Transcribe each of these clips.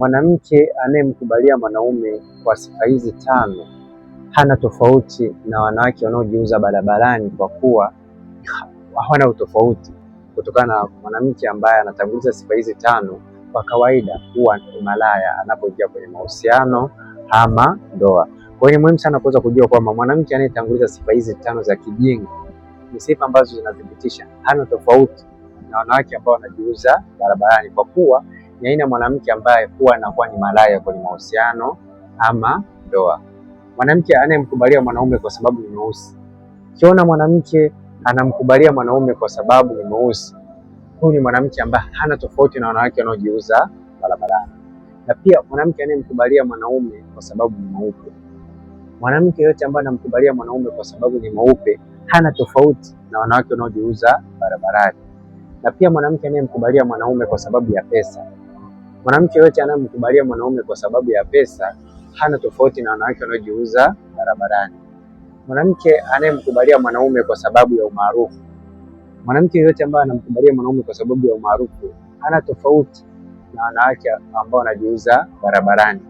Mwanamke anayemkubalia mwanaume kwa sifa hizi tano hana tofauti na wanawake wanaojiuza barabarani, kwa kuwa hawana utofauti, kutokana na mwanamke ambaye anatanguliza sifa hizi tano kwa kawaida huwa ni malaya anapoingia kwenye mahusiano ama ndoa. Kwa hiyo ni muhimu sana kuweza kujua kwamba mwanamke anayetanguliza sifa hizi tano za kijinga ni sifa ambazo zinathibitisha hana tofauti na wanawake ambao wanajiuza barabarani, kwa kuwa ni aina mwanamke ambaye huwa anakuwa ni malaya kwenye mahusiano ama ndoa. Mwanamke anayemkubalia mwanaume kwa sababu ni mweusi. Ukiona mwanamke anamkubalia mwanaume kwa sababu ni mweusi, huyu ni mwanamke ambaye hana tofauti na wanawake wanaojiuza barabarani. Na pia mwanamke anayemkubalia mwanaume kwa sababu ni mweupe. Mwanamke yote ambaye anamkubalia mwanaume kwa sababu ni mweupe hana tofauti na wanawake wanaojiuza barabarani. Na pia mwanamke anayemkubalia mwanaume kwa sababu ya pesa. Mwanamke yote anayemkubalia mwanaume kwa sababu ya pesa hana tofauti na wanawake wanaojiuza barabarani. Mwanamke anayemkubalia mwanaume kwa sababu ya umaarufu. Mwanamke yoyote ambaye anamkubalia mwanaume kwa sababu ya umaarufu hana tofauti na wanawake ambao wanajiuza barabarani.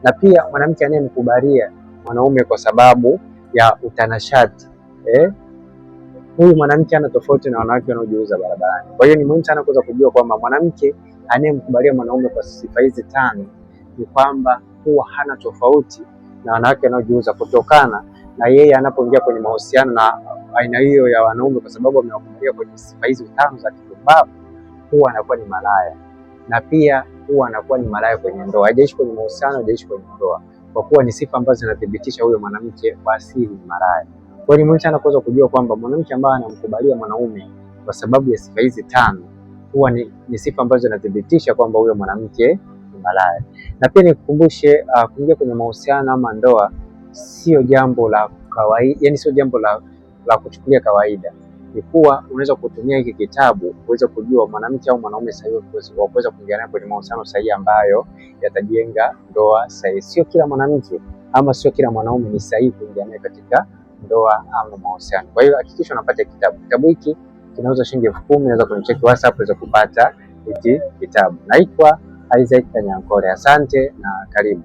Na pia mwanamke anayemkubalia mwanaume kwa sababu ya utanashati, huyu mwanamke ana tofauti na wanawake wanaojiuza barabarani. Kwa hiyo ni muhimu sana kuweza kujua kwamba mwanamke anayemkubalia mwanaume kwa sifa hizi tano ni kwamba huwa hana tofauti na wanawake wanaojiuza, kutokana na yeye anapoingia kwenye mahusiano na aina hiyo ya wanaume, kwa sababu amewakubalia kwenye sifa hizi tano za kipumbavu, huwa anakuwa ni malaya, na pia huwa anakuwa ni malaya kwenye ndoa. Hajaishi kwenye mahusiano, hajaishi kwenye ndoa, kwa kuwa ni sifa ambazo zinathibitisha huyo mwanamke kwa asili ni malaya. Kwa hiyo ni muhimu sana kuweza kujua kwamba mwanamke ambaye anamkubalia mwanaume kwa sababu ya sifa hizi tano huwa ni sifa ambazo zinathibitisha kwamba huyo mwanamke ni malaya. Na pia nikukumbushe, kuingia kwenye mahusiano ama ndoa sio jambo la kawaida, yani sio jambo la kuchukulia kawaida. Ni kuwa unaweza kutumia hiki kitabu kuweza kujua mwanamke au mwanaume sahihi wa kuweza kuingia naye kwenye mahusiano sahihi ambayo yatajenga ndoa sahihi. Sio kila mwanamke ama sio kila mwanaume ni sahihi kuingia naye katika ndoa ama mahusiano. Kwa hiyo hakikisha unapata kitabu. Kitabu hiki kinauza shilingi 10,000. Unaweza kunicheki WhatsApp uweze kupata hiki kitabu. Naitwa Isaac Kanyankole. Asante na karibu.